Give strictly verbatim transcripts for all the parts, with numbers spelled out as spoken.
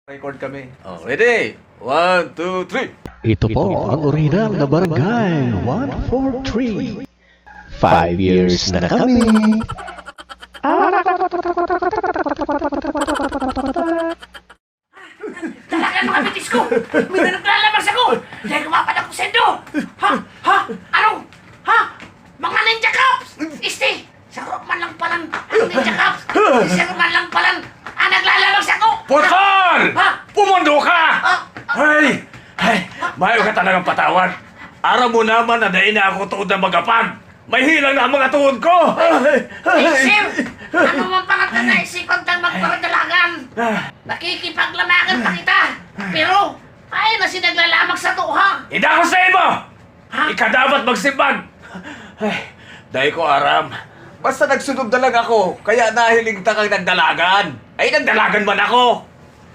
Record kami. Oh, ready? One, two, three. Ito po ang orihinal na Barangay one four three. Five years na kami. Talaga mga bitis ko! May naglalabas ako! Dahil kumapat ako sendo! Ha? Ha? Ano? Ha? Mga ninja cops! Isti! Sarap man lang palan ang ninja cops! Sarap man lang palan ang naglalabas ako! Putol! Ha? Pumundo ka! Ah, Ay! Ay! Mayo ka talagang patawad. Aram mo naman na dai na ako tuod na magapag. May hilang na ang mga tuhod ko! Ay! Ay, sir! Ano man pala ito naisipan tang magparadalagan? Nakikipaglamagan pa kita! Pero, ay na si naglalamag sa to, ha? Idakos sa imo! Ha? Ika dapat magsimbag! Ay, dai ko aram. Basta nagsunob na lang ako, kaya nahiling ta kang nagdalagan. Ay, nagdalagan man ako!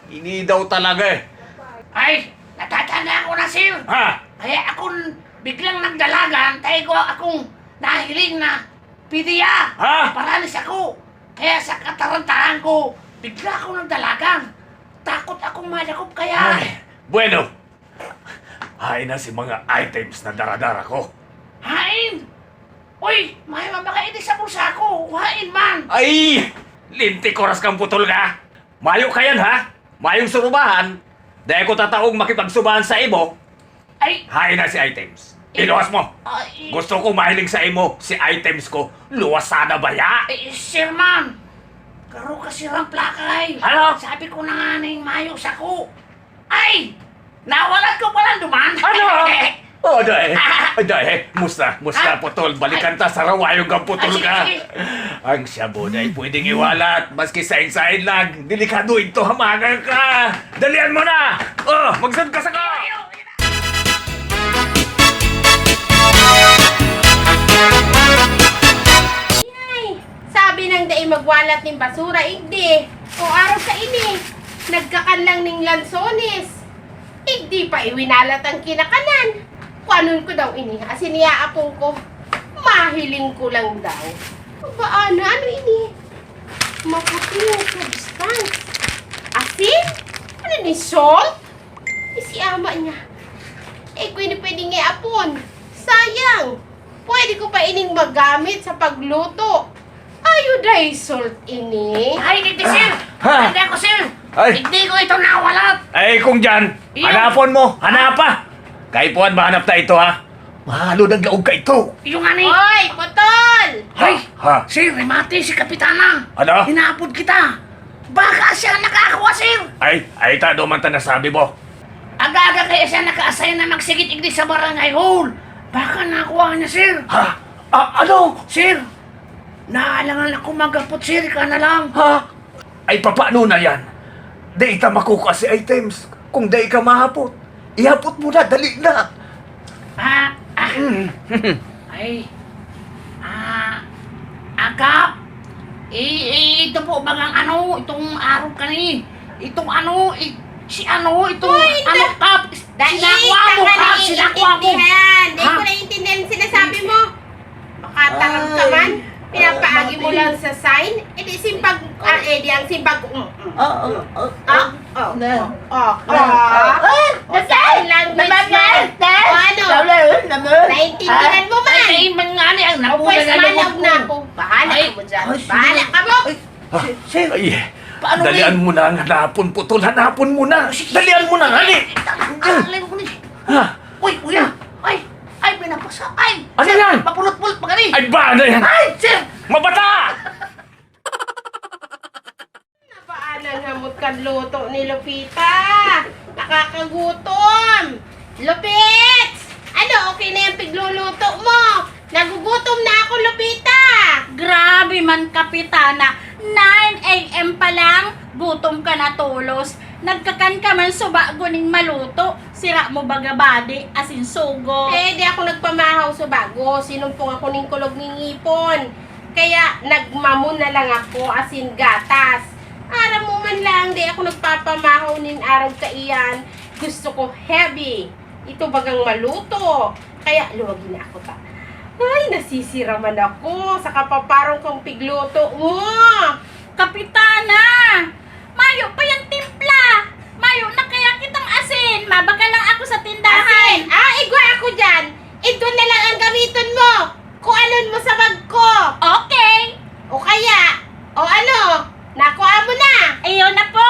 Ini daw talaga eh. Ay, natatanda ko na, sir! Ha? Kaya akong biglang nagdalagan, tayo ko akong nahiling na pidiya! Ha? Paralis ako! Kaya sa katarantahan ko, bigla akong nagdalagan! Takot akong madakop kaya! Ay, bueno. Hain na si mga items na daradara ko. Hain! Uy, may mabaka ini sa bulsa ko! Hain man! Ay! Lintik oras kang putol ka! Mayo kayan ha! Mayong surubahan! Dai ko tataong makipagsubahan sa imo! Ay! Hain na si items! Iluwas mo! Ay! Gusto ko mahiling sa imo si items ko! Luwas sana baya! Eh, sir man! Karo ka sirang plaka eh! Ano? Sabi ko na nga na yung mayo sako! Ay! Nawalat ko pala duman! Ano? Oh, dai! Dai! Musta? Musta, Ah? putol? Balikan ta sa rawayong kang putol Ay, sige, ka! sige. Ang shabu dai pwedeng iwalat, maski sain-sain lang. Delikado ito, hamagan ka! Dalian mo na! Oh, magsud ka sa ka! Ay, sabi nang dai magwalat nin basura, igdi. O araw sa ini, nagkakan lang ning lansones. Igdi pa iwinalat ang kinakanan. Kuanon ko daw ini, asin iya apon ko. Mahiling ko lang daw. Ba, ano, ano ini? Maputing substance. Asin? Ano ni salt? Eh, si ama niya. Eh, kung ini pwede nga apon. Sayang. Pwede ko pa ining magamit sa pagluto. Iodized salt ini. Ay, hindi, sir! Ha? Hindi ako, sir! Ay. Hindi ko ito nawalat! Ay, kung dyan, Iyo. Hanapon mo! Hanapa! Kaipuhan, mahanap ta ito, ha? Mahalo naglaog ka ito! Yung ani! Hoy, putol! Ay! Ha? Sir, remate si Kapitana! Ano? Hinapod kita! Baka siya nakakuha, sir! Ay, ay, tado man ta nasabi mo! Aga-aga kaya siya naka-assign na magsigit igdi sa barangay hall! Baka nakuha niya, sir! Ha? Ah, ano? Sir! Naalangan ako magapot, sir! Ika na lang! Ha? Ay, papaano na yan? Dai ta makukuha si items kung dai ka mahapot. Ihapot mo na, dali na! Ah, ah, Mm. ay, ah, akap, eh, eh, ito po bagang ano, itong araw kani, itong ano, eh, si ano, itong Uy, ano, na- kap, Dai sinakuha ka mo, nga kap, sinakuha mo. naiintindihan. Di Ha? ko naiintindihan sinasabi mo. Makatarang ka man. Ay, Pinapaagi mo mati. lang sa sign. Eh di simbag, ah, eh di ang simbag. Mm, mm. Oo, oo, Ah, oh, Na. oh, oh, Ah, oh. ah, Design lang, naman, design. na. O ano? Naman, naman. Naiintindihan mo man. Ay, ay, man nga ni, ang O napunan pwes, na manawag loob na ko. ako. Bahala Ay. ka mo dyan. Ay, sige. Bahala ka mo. Ay, paano Dalian ni? Mo na ang hanapon, putol. Hanapon mo na. Sige. Dalian mo na, hali. Alam ko ni. Ha? Uy, uy, ay, ay, pinapasa. Ay, Ano sir, yan? Mapulot-pulot pa gani. Ay, ba na yan? Ay, sir. Mabata! Nabaan ang hamot kan luto ni Lupita. Nakakagutom. Lupits! Ano, okay na yung pigluluto mo? Nagugutom na ako, Lupita! Grabe man, Kapitana. Nine a m pa lang, gutom ka na tolos. Nagkakan ka man suba guning maluto. Sira mo baga badi, asin sugo. Eh, di ako nagpamahaw sa bago. Sinumpong ako ning kulog ning ngipon. Kaya nagmamon na lang ako, asin gatas. Aram mo man lang, di ako nagpapamahaw nin arog kaiyan. Gusto ko heavy. Ito bagang maluto. Kaya luwagi na ako ta. Ay, nasisira man ako sa kapaparong kong pigluto mo. Kapitana! Mayo pa yang timpla! Tan mo, kuanon mo sa bag ko. Okay. O kaya, o ano, nakuha mo na? Iyo na po.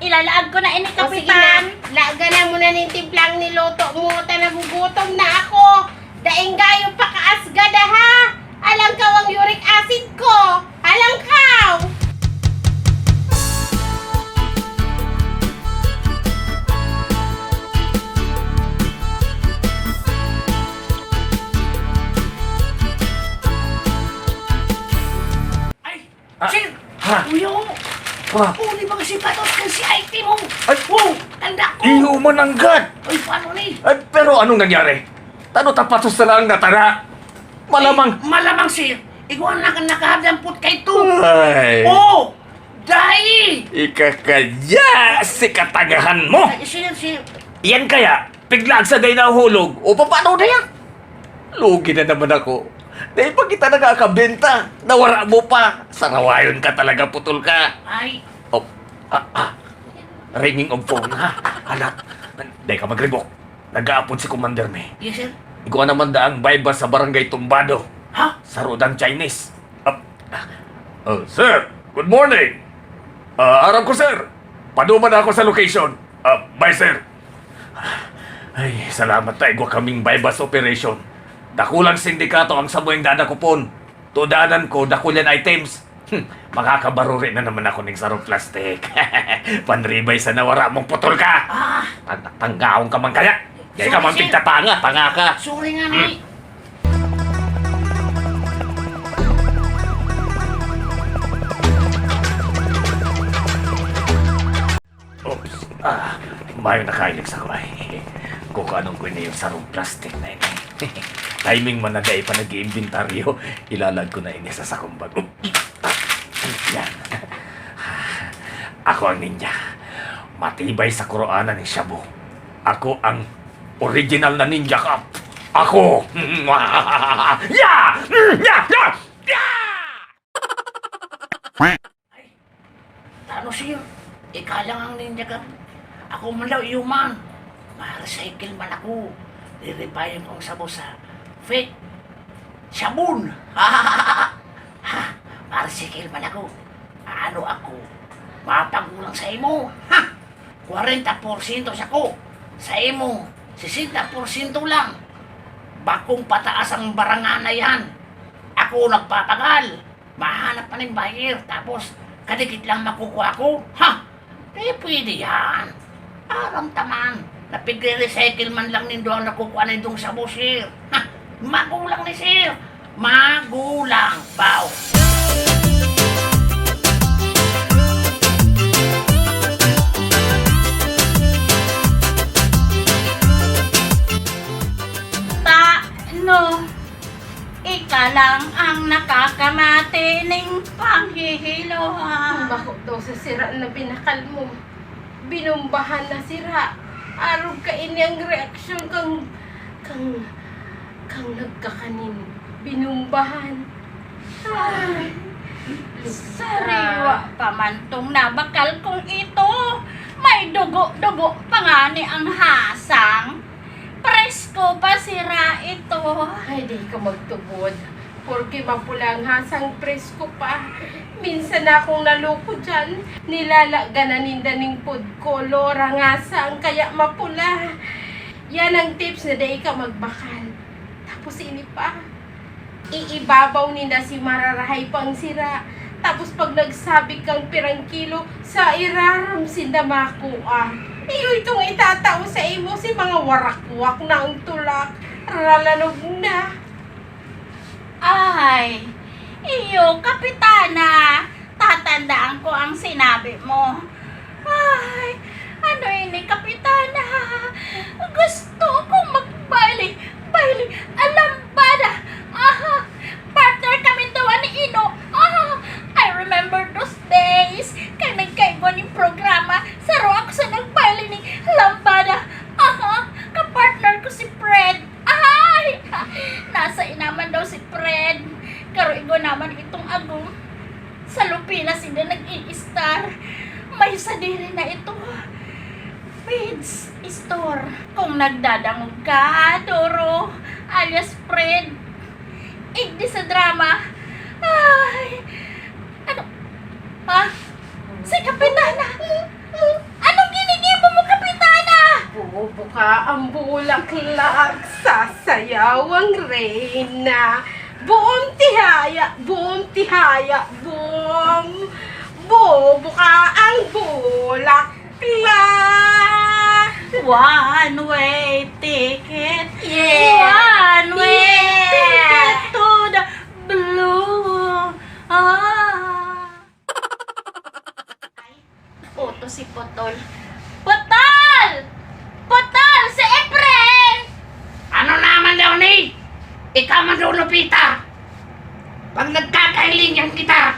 Ilalaag ko na ini, O, sige na. Kapitan. Laga na mo na ning timplang niluto mo, ta nagugutom na ako. Daing gayo pakaasgada, ha? Alang kaw ang uric acid ko. Alang kaw. Ay, Ah, sir! Ha? Uyo! Ah. Uli mga sipatos kan C I T mo! Ay! Oh, tanda ko! Iyo mananggad! Ay, paano ni? Ay, pero anong nangyari? Tano ta patos na lang natara? Malamang Ay, malamang, sir. Igwa na kan nakahadampot kay to. Ay. Oh! Dai! Ikakadya si katagahan mo! Ay, sir, sir. Yan kaya, piglag sa day na hulog. O, paano na yan? Lugi na naman ako. Dahil pa kita nakakabenta, nawara mo pa. Sarawayon ka talaga, putol ka. Ay. Oh, ah, ah. Ringing of phone, ha? Hala, dahil ka magribok. Nag-aapod si Commander mi. Yes, sir. Igwa naman daang bayba sa Barangay Tumbado. Ha? Sa Rodan Chinese. Ap-, oh, sir. Good morning. Ah, aram ko, sir. Paduman na ako sa location. Ah, bye, sir. Ay, salamat ta igwa kaming buy-bust operation. Dakulang sindikato ang samuyang dadakopon. Tudanan ko, dakul yan items. Hmm, makakabaruri na naman ako ning sarong plastic. Panribay sa nawara mong putol ka! Ah! Tang-, tanggaon ka man kaya! Dai ka man pigtatanga, tanga ka! Sorry nga, Nay. Oops. Ah, mayo nakahiling sa ko ay. Kukuanon ko ini yung sarong plastic na ini. Timing man na dai pa nag-iimbentaryo, ilalag ko na ini sa sakong bag. Yan. Ako ang ninja. Matibay sa kuroana ni Shabu. Ako ang original na ninja ka. Ako. Ya! Ya! Ya! Ya! Ay, tano, sir? Ika lang ang ninyagan. Ako man daw, iyo man. Ma-recycle man ako. Riripayan ko ang sabo sa fake sabon. Ha? Ma-recycle man ako. Ano ako? Mapagulang sa imo. Ha? Kwarenta porsyento sako. Sa imo, sesenta porsyento lang. Bakong pataas ang barangana yan. Ako nagpapagal. Mahanap pa nin buyer, tapos kadikit lang makukua ko? Ha! Di pwede yan. Aram ta man, na pigre-recycle man lang nindo ang nakukua nindong sabo, sir. Ha! Magulang ni sir! Magulang! Baw! Ta, no? Ika lang ang nakakamati ning panghihilohan. Bako daw sa sira na binakal mo. Binumbahan na sira. Arog kaini ang reaksyon kang, kang, kang nagkakaning binumbahan. Ay, Lupita. Sariwa pa man tong nabakal kong ito. May dugo-dugo pa ngani ang hasang. Presko pa sira ito. Ay, di ka magtubod. Porke mapula ang hasang, presko pa. Minsan na akong naloko diyan. Nilalaga na ninda ning food color ang hasang, kaya mapula. Yan ang tips na dai ka magbakal. Tapos ini pa. Iibabaw ninda si mararahay pang sira. Tapos pag nagsabi kang pirang kilo, sa irarom sinda makua. Iyo itong itatao sa imo si mga warakwak na ang tulak. Ralanog na. Ay, iyo, Kapitana. Tatandaan ko ang sinabi mo. Ay, ano ini, Kapitana? Gusto ko magbaili, baili, alambada. Aha, partner kami duwa ni Ino. Aha, I remember those days. Kan nagkaigwa nin programa, saro ako sa nagbaili ni Lambada. Aha, kapartner ko si Fred. Ay, nasa inaman daw si Fred. Karo igwa naman itong agom. Sa Lupila sinda nag-i-estar. May sadiri na ito. Feeds store. Kung nagdadangog ka, Doro, alias Fred, Igdi sa drama. Ay, ano? Ha? Si Kapitana! Anong ginigibo mo, Kapitana? Bubuka ang bulaklak, sasayaw ang reyna. Buong tihaya, buong tihaya, buong, bubuka ang bulaklak. One way ticket. Yeah. One way ticket to the blue. Ah. Utos si Putol. Putol! Putol! Si Efren! Ano naman daw ni? Ikaw man daw, Lupita. Pag nagkakahilingan kita,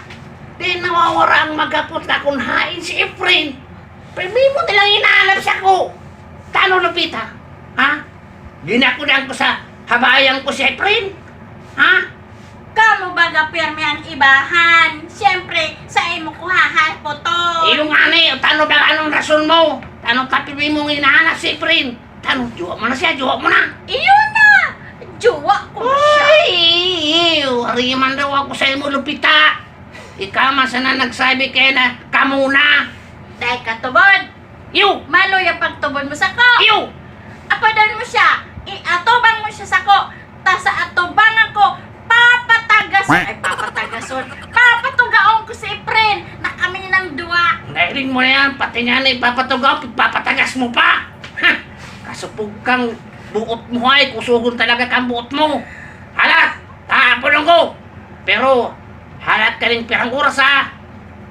di nawawara ang magapot na kung hain si Efren. Pirmi mo nilang inaanap sako. Tano, Lupita? Ha? Ginakudan ko sa habayan ko si Efren? Ha? Kamo baga pirmi an ibahan. Siyempre, sa imo ko hahapoton. Iyo ngani, tano ba anong rason mo? Tano ta pirmi mong inahanap si Efren? Tano, jowa mo na siya, jowa mo na. Iyo na! Jowa ko na siya. Ay, iyo, ari man daw ako sa imo, Lupita. Ikaw man sana nagsabi kaya na kamo na. Dahil katubod. Iyo! Maluya pagtubod mo sako! Iyo! Apodan mo siya! Iatubang mo siya sako! Ta sa atubang ako, papatagas, ay, papatagason, papatugaon ko si Efren na kami nang duwa! Nailing mo na yan, pati nga na ipapatugaw, ipapatagas mo pa! Ha! Kasupog kang buot mo ay, kusugon talaga kang buot mo! Hala! Taapon ko! Pero, halat ka nin pirang oras, ha?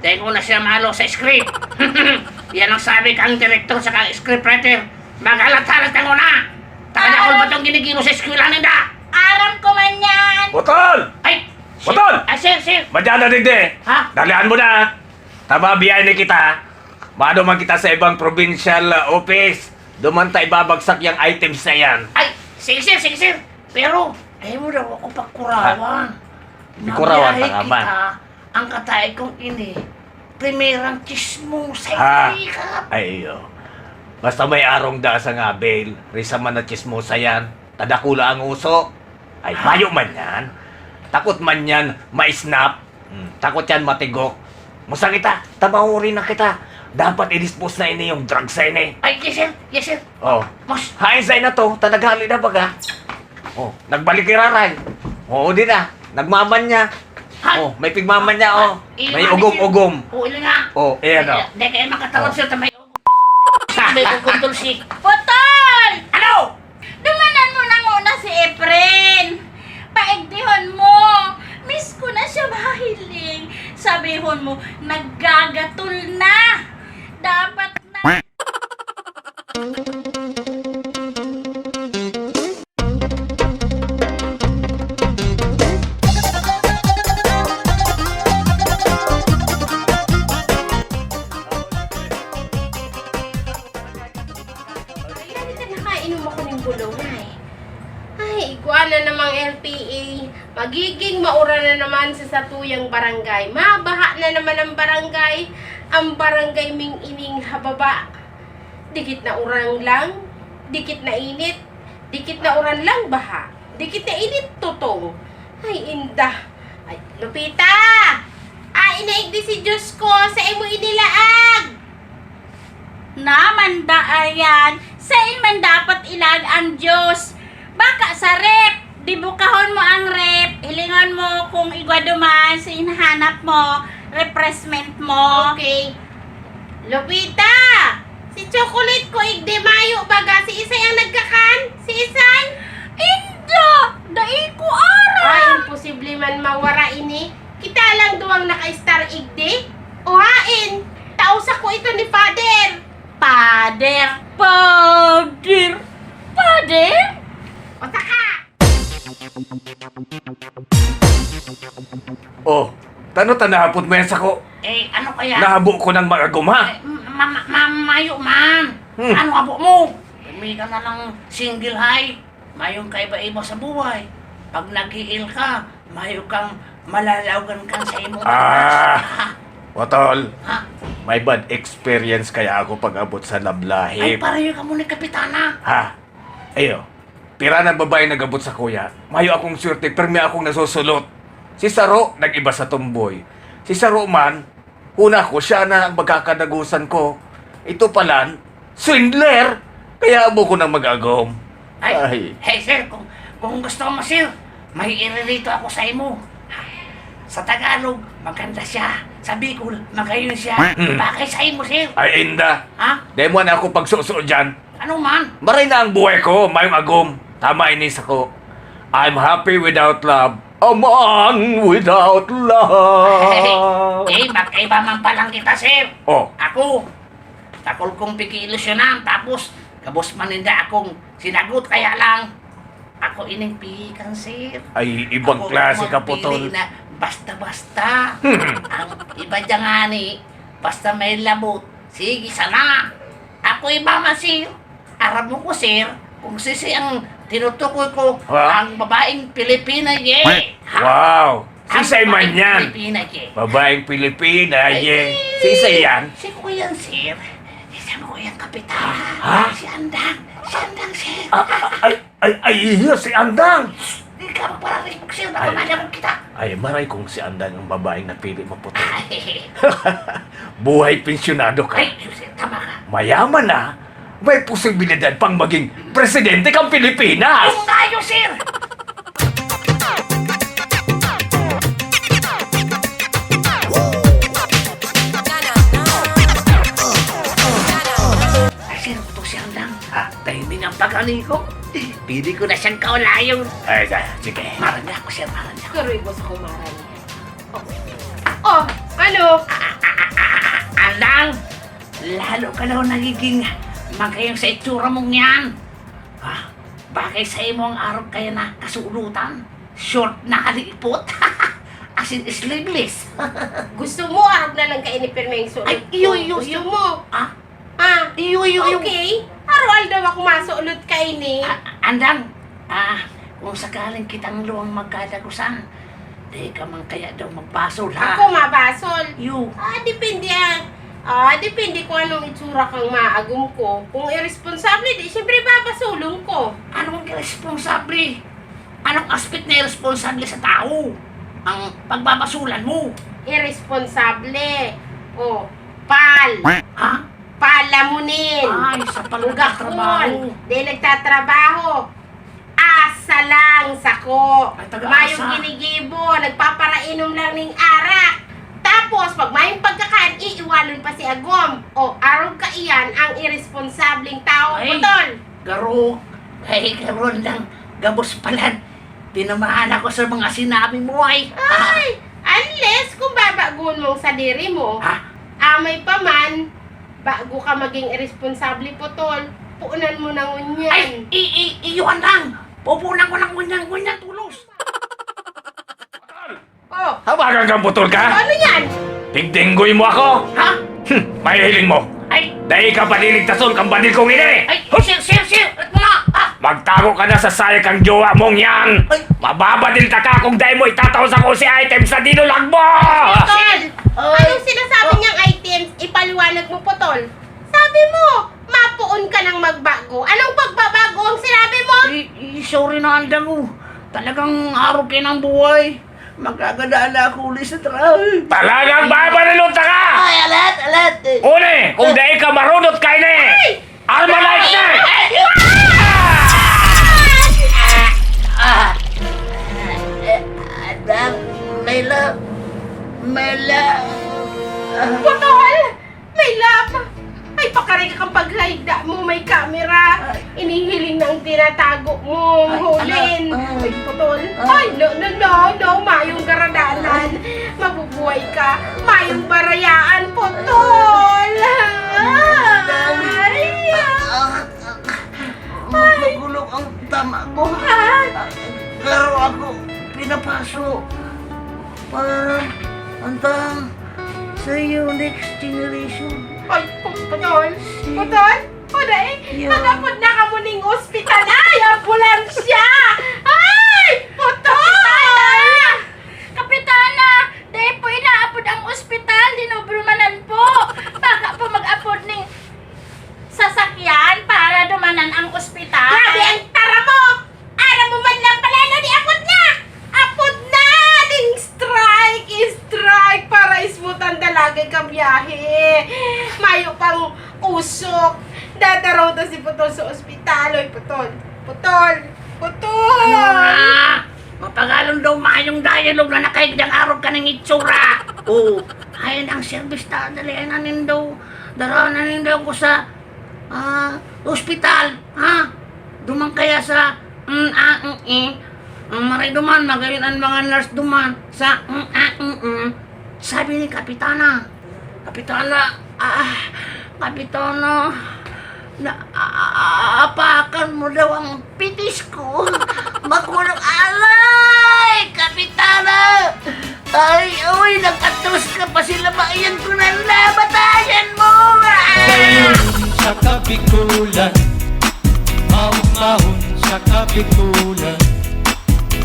Dai ko na siya malo sa script. Yan ang sabi kang direktor saka scriptwriter. Maghalat-halat ka muna! Takadakol ba tong ginigibo sa eskwela ninda? Aram ko man yan! Putol! Ay! Sir! Putol! Ay, sir, sir! Madyan na digdi! Ha? Dalian mo na! Tama, biyahe ni kita. Mado man kita sa ibang provincial, ah, office. Duman ta ibabagsak yang items na yan. Ay, sige, sir, sige, sir. Pero, ayaw mo daw ako pagkurawan. Ha? Ikurawan Mabiyahe ka nga man. Kita, ang kataig kong ini, primerang chismosa Ha? Ini ka. Ay, iyo. Basta may arong da sa nga bail, risa man na chismosa yan. Tadakula ang uso. Ay, Ha? Mayo man yan. Takot man yan, ma-snap. Hmm, takot yan, matigok. Musta kita? Tabahuri na kita. Dapat i-dispose na ini yung drugs na ini. Ay, yes, sir. Yes, sir. Oh. Mas Hain sa ina to, tanaghali na baga. Oh, nagbalik iraray. Oo, di na. Nagmaman niya. Ha? Oh, may pigmaman niya, oh. Ah, May ina ugom-ugom. Oo, ina nga. Oh, ayan, oh. Di kayo makatalab Oh. sa tamay. May ugom, Dulce. Putol! Ano? Dumanan mo na nguna si Efren. Paigdihon mo. Miss ko na siya mahiling. Sabihon mo, naggagatol na. Dapat na. Ay, dali ka, nakainom ako ng bulong, ay. Ay, igwa na namang L T A. Magiging maura na naman sa satuyang barangay. Mabaha na naman ang barangay. Ang barangay ming ining hababa. Dikit na uran lang, dikit na init. Dikit na uran lang, baha. Dikit na init, tutong. Ay, inda. Ay, Lupita! Ay, inaigdi si Diyos ko sa imo inilaag! Naman da ayan, sain man dapat ilag ang Diyos? Baka sa ref, di bukahon mo ang ref, hilingon mo kung igwa duman sa hinahanap mo, refreshment mo. Okay. Lupita! Si Chocolate ko igdi mayo baga, si Isay ang nagkakan? Si Isay? Inda! Dai ko aram! Ay, imposible man mawara ini. Kita lang duwang naka-star igdi. O hain, tao sako ito ni Father. Father! Father! Father! O saka! Oh, tano ta nahapot mo yan sako? Eh, ano kaya? Nahabo ko ng magagom, ha? Eh, ma-, ma-, ma-, mayo man. Hmm. Ano habo mo? Pirmi ka na lang single, hay. Mayong kaiba-iba sa buhay. Pag nag-iil ka, mayo kang malalaogan kan sa imo. Ah, Watol, Ha? may bad experience kaya ako pag-abot sa love life. Ay, pareho ka mo ni Kapitana. Ha? Ayo. Pira na babae nag-abot sakuya. Mayo akong swerte, pirmi akong nasusulot. Si saro, nag-iba sa tomboy. Si saro man, huna ko, siya na ang magkakadagusan ko. Ito palan, swindler! Kaya amo ko nang mag-agom. Ay, Ay. Hey, sir, kung, kung gusto mo, sir, may iririto ako sa imo. Sa Tagalog, maganda siya. Sa Bicol, magayon siya. Hmm. Bagay sa imo, sir. Ay, inda. Ha? Dai mo na ako pagsuso dyan. Ano man? Maray na ang buhay ko, mayong agom. Tama ini sako. I'm happy without love. A man without love. Eh, magkaiba man palan kita, sir. Oh. Ako, dakul kong pag-iilusyonan, tapos gabos man ninda akong sinagot, kaya lang, ako ining pihikan, sir. Ay, ibang Ako klase ka, magpili putol. Na basta-basta. Hmm. Ang iba dyan nga ni, basta may labot, sige, sana. Ako iba man, sir. Aram mo ko, sir, kung sisay ang tinutukoy ko, Ha? Ang babaeng Pilipina, ye. Ha? Wow! Ang Sisay man babaeng yan? Pilipina, ye. Babaeng Pilipina, Ay, ye. Sisay yan? Si Kuya, sir. Si Kuya Kapitan. Ha? Si Andang. Si Andang, sir. Ah, ah, ay, ay, ay, iyo, si Andang! Di ka magpararing, sir. Ay. Nakamada mo kita. Ay, maray kung si Andang ang babaeng napili mo, putol. Ay. Buhay pensyonado ka. Ay, sir, tama ka. Mayaman na, may posibilidad pang maging presidente kang Pilipinas! Yung tayo, sir! Ay, sir, ito si Andang. Ah, timing ang pagkani ko. Pili ko na siyang kaulayon. Ay, sa-, sige. Maran niya ako, sir, maran niya. Pero ibo sa kumaran niya. Oh, ano? Andang! Lalo ka daw nagiging magayon sa itsura mong yan. Ah, bagay sa imo ang arog kaya na kasulutan. Short na kalipot. As in, sleeveless. Gusto mo, arog na lang kaini pirmi ang sulot Ay, iyo, ko. Iyo, Gusto iyo. Mo? Ah? Ah, Iyo, iyo, iyo. Okay. Araw-aldaw ako masulot kaini. Ah, andang, ah, kung sakaling kitang luwang magkadagusan, di ka man kaya daw magbasol, ha? Ako mabasol? Iyo. Ah, depende, ah. Ah, depende kung anong itsura kang maagom ko. Kung iresponsable, di, siyempre, babasolon ko. Anong iresponsable? Anong aspect na iresponsable sa tao? Ang pagbabasolan mo? Iresponsable. Oh, pal. Ha? Palamunin. Ay, sa pala Ugakon. Nagtatrabaho. Di nagtatrabaho. Asa lang, sako. Ay, taga Mayong asa. Ginigibo, nagpaparainom lang ning arak. Tapos, pag mayong pagkakan, iiwalon pa si agom. O, arog ka iyan ang iresponsableng tao, Ay, putol. Garo. Ay, garo lang. Gabos palan. Tinamaan ako sa mga sinabi mo, ay. Ay, unless kung babagon mong sadiri mo, Ha? Amay pa man, bago ka maging iresponsable, putol, puunan mo na ngunyan. Ay, i-, i-, iyon lang. Pupunan ko lang ngunyan, ngunyan, tulos. Oh. Habagan kang putol ka? Ano yan? Tigdinggoy mo ako? Ha? Hmm, may hiling mo. Ay. Dai ka paliligtason kang banil kong ini. Ay, Hus! Sir, sir, sir! At mga, ah! Magtago ka na sa saya kang jowa mong yan! Ay! Mababadil ta ka kung dai mo itatao sa ko si items na dinulag mo! Sir! Ay! Anong sinasabi niyang items? Ipaliwanag mo, putol. Sabi mo, mapoon ka nang magbago. Anong pagbabago ang sinabi mo? Eh, eh, sorry na, andang, oh. Talagang arog kayo ng buhay. Magkagada na ako uli sa trabaho. Talagang babarilon ta ka! Ay, alat, alat, eh. Uli, kung dai ka marunot ka ini! Ay! Armalite na! Ay! Ah! Eh, Adam, my love. My love. Ah. Putol! My love! Ay, pakari ka kan paghahigda mo, may kamera. Ay. Inihiling na ang tinatago mo, Ay, hulin. Ala, ay. Ay, putol. Ay. Ay, no, no, no, no, mayong garadanan. Ay. Mabubuhay ka. Mayong barayaan, putol. Ay. Ah, ah, ah. Ay. Magulo ang tama ko. Ah. Pero ako, pinapaso. Para, andang, sa iyo, next generation. Ay, putol! Si Putol! Putol! Yo. Mag-apod na kamo ning ospital! Ay, ambulansya! Ay, putol! Kapitana! Kapitana! Dai po inaapod ang ospital, dinobrumanan po! Baka po mag-apod ning sasakyan para dumanan ang ospital! Grabe ang tara mo! Agay ka biyahe. Mayo pang usok. Dadaraw ta si Putol sa ospital. Oy, Putol. Putol. Putol. Ano na? Mapagalon daw mayong dialogue na nakahigyang arog ka ng itsura. Oo. Ayan ang service ta, dali na nindo. Dara na nindo ako sa ah, ospital, ha? Duman kaya sa, mm, ah, mm, mm. Ang maray duman, magayon ang mga nurse duman sa, mm, ah, mm, mm. Sabi ni Kapitana, Kapitana, ah, Kapitana, na, ah, apakan mo daw ang pitis ko. Makulong alay, Kapitana! Ay, uy, nakatos ka pa sila, bayan ko na nabatayan mo! Ah! Dayon sa Kabikulan, mahon-mahon sa Kabikulan.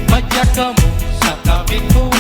Padya kamo sa Kabikulan.